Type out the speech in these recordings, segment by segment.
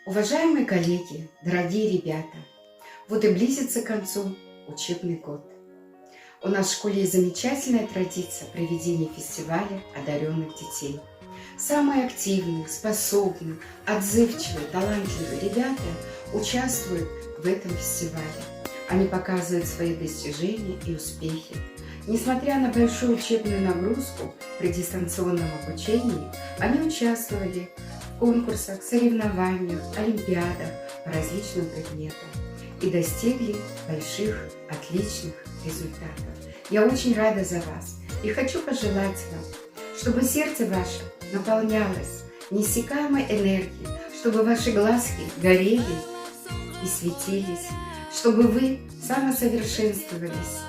Уважаемые коллеги, дорогие ребята, вот и близится к концу учебный год. У нас в школе есть замечательная традиция проведения фестиваля одаренных детей. Самые активные, способные, отзывчивые, талантливые ребята участвуют в этом фестивале. Они показывают свои достижения и успехи. Несмотря на большую учебную нагрузку при дистанционном обучении, они участвовали в конкурсах, соревнованиях, олимпиадах по различным предметам и достигли больших, отличных результатов. Я очень рада за вас и хочу пожелать вам, чтобы сердце ваше наполнялось неиссякаемой энергией, чтобы ваши глазки горели и светились, чтобы вы самосовершенствовались,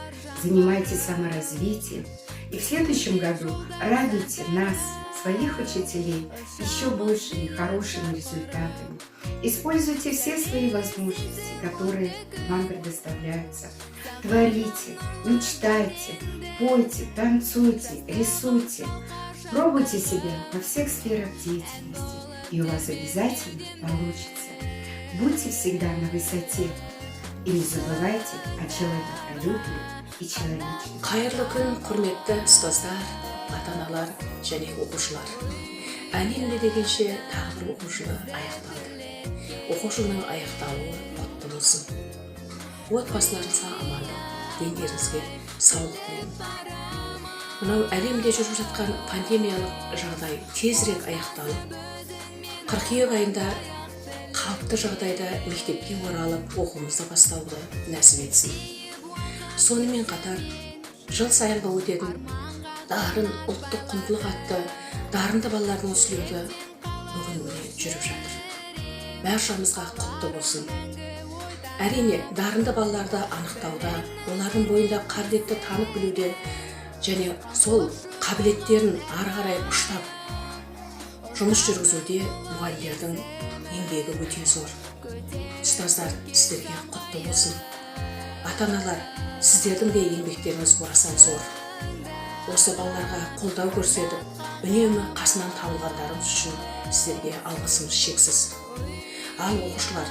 занимайтесь саморазвитием и в следующем году радуйте нас, своих учителей, еще большими хорошими результатами. Используйте все свои возможности, которые вам предоставляются. Творите, мечтайте, пойте, танцуйте, рисуйте. Пробуйте себя во всех сферах деятельности, и у вас обязательно получится. Будьте всегда на высоте и не забывайте о человеколюбии и человечности. Қайырлы күн, құрметті ұстаздар, ата аналар және оқушылар! Әне міне дегенше тағы бір оқу жылы аяқталды. Оқу жылының аяқталуы құтты болсын! Отбасыларыңызға амандық, дендеріңізге саулық тілеймін. Мынау әлемде жүріп жатқан пандемиялық жағдай тезірек аяқталып, қыркүйек айында қалыпты жағдайда мектепке оралып, оқуымызды бастауды нәсіп етсін. Сонымен қатар жыл сайынғы өтетін «Дарын» ұлттық құндылық атты дарынды балалардың слеті бүгін міне жүріп жатыр. Баршамызға құтты болсын! Әрине, дарынды балаларды анықтауда, олардың бойында қабілетті танып білуде және сол қабілеттерін ары қарай ұштап жұмыс жүргізуде мұғалімдердің еңбегі өте зор. Ұстаздар, сіздерге құтты болсын! ата аналар сіздердің де еңбектеріңіз орасан зор. Осы балаларға қолдау көрсетіп, үнемі қасынан табылғандарыңыз үшін сіздерге алғысымыз шексіз. Ал оқушылар,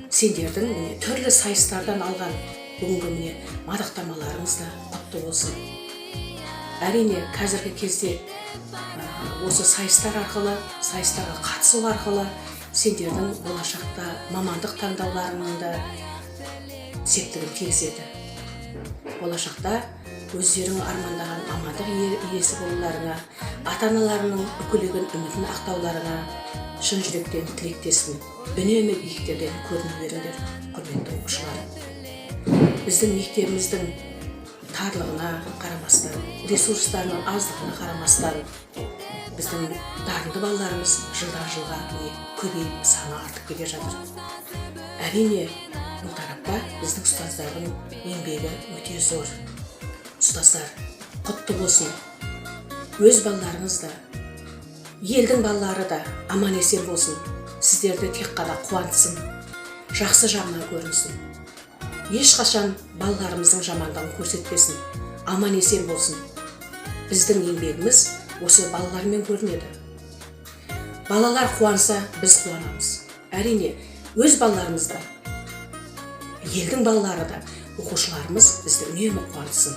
сендердің міне түрлі сайыстардан алған бүгінгі міне мадақтамаларыңыз да құтты болсын! Әрине, қазіргі кезде осы сайыстар арқылы, сайыстарға қатысу арқылы сендердің болашақта мамандық таңдауларыңның да септігін тигізеді. Болашақта өздерің армандаған мамандық иесі болуларыңа, ата аналарының үкілеген үмітін ақтауларыңа шын жүректен тілектеспін. Үнемі биіктерден көріне беріңдер, құрметті оқушылар. Біздің мектебіміздің тарлығына қарамастан, ресурстарының аздығына қарамастан, біздің дарынды балаларымыз жылдан жылға міне көбейіп, саны артып келе жатыр. Әрине, бұл тарапта біздің ұстаздардың еңбегі өте зор. Ұстаздар, құтты болсын! Өз балаларыңыз да, елдің балалары да аман есен болсын, сіздерді тек қана қуантсын, жақсы жағынан көрінсін, ешқашан балаларымыздың жамандығын көрсетпесін, аман есен болсын. Біздің еңбегіміз осы балалармен көрінеді. Балалар қуанса, біз қуанамыз. Әрине, өз балаларымыз да, елдің балалары да, оқушыларымыз бізді үнемі қуантсын,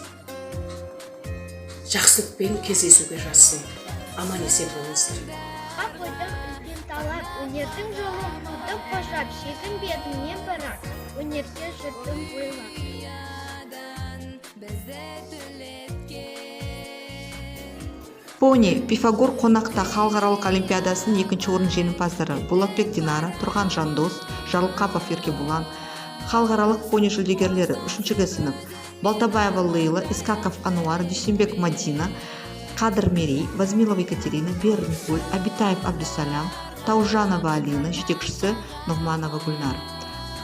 жақсылықпен кездесуге жазсын. Аман есен болыңыздар! Қойдым үлкен талап, өнердің жолын қудым қожап, шегінбедім мен бірақ, өнерге жүрдім бойлап. Бізді түлеткен. Пони «Пифагор қонақта» халықаралық олимпиадасының екінші орын жеңімпаздары: Болатбек Динара, Тұрған Жандос, Жарылқапов Еркебұлан. Халықаралық пони жүлдегерлері, үшінші г сынып: Балтабаева Лейла, Искаков Ануар, Дүйсенбек Мадина, Қадыр Мерей, Вазмилова Екатерина, Берникуль, Абитаев Абдусалям, Таужанова Алина, жетекшісі Нұғманова Гүлнар.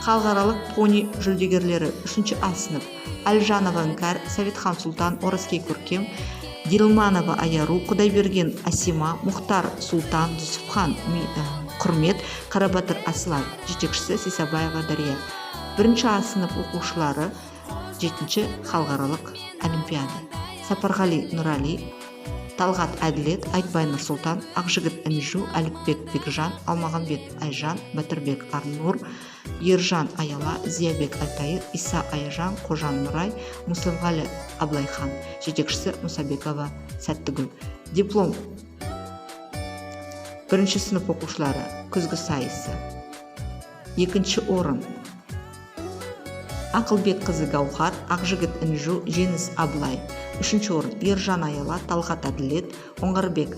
Халықаралық пони жүлдегерлері, үшінші а сынып: Әлжанова Іңкәр, Советхан Сұлтан, Оразкей Көркем, Дилманова Аяру, Құдайберген Асима, Мұхтар Сұлтан, Жүсіпхан Құрмет, Қарабатыр Асылай, жетекшісі Сисабаева Дария. Бірінші а сынып оқушылары, жетінші халықаралық олимпиада: Сапарғали Нұрали. Талғат Әділет, Айтбай Нұрсұлтан, Ақжігіт Інжу, Әліпбек Бекжан, Алмағамбет Айжан, Батырбек Арнұр, Ержан Аяла, Зиябек Альтаир, Иса Аяжан, Қожан Нұрай, Мұслымғали Абылайхан. Жетекшісі Мұсабекова Сәттігүл. Диплом бірінші сынып оқушылары күзгі сайысы. Екінші орын Ақылбек қызы Гаухар, Ақжігіт Інжу, Жеңіс Абылай. Үшінші орын Ержан Аяла, Талғат Әділет, Оңғарбек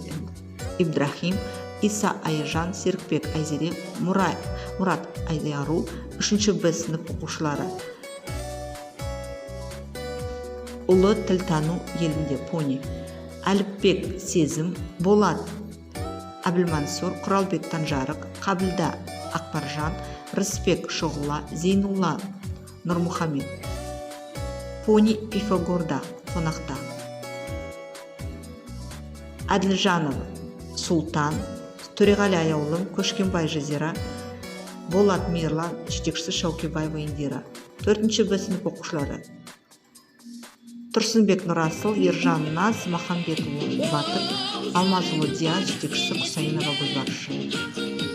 Ибдрахим, Иса Аяжан, Серікбек Айзере, Мұрат Айдару. Үшінші Б сынып оқушылары. Ұлы тілтану елінде пони. Әліпбек Сезім, Болат Әбілмансұр, Құралбек Танжарық, Қабілда Ақбаржан, Рысбек Шұғыла, Зейнулла Нұрмұхамед. Пони Пифагорда қонақта. Әділжанов Сұлтан, Төреғали Аяулым, Көшкенбай Жазира, Болат Мейірлан, жетекшісі Шаукебаева Индира. Төртінші Б сынып оқушылары. Тұрсынбек Нұрасыл, Ержан Наз, Махамбетұлы Батыр, Алмазұлы Диас, жетекшісі Құсайынова Гүлбаршын.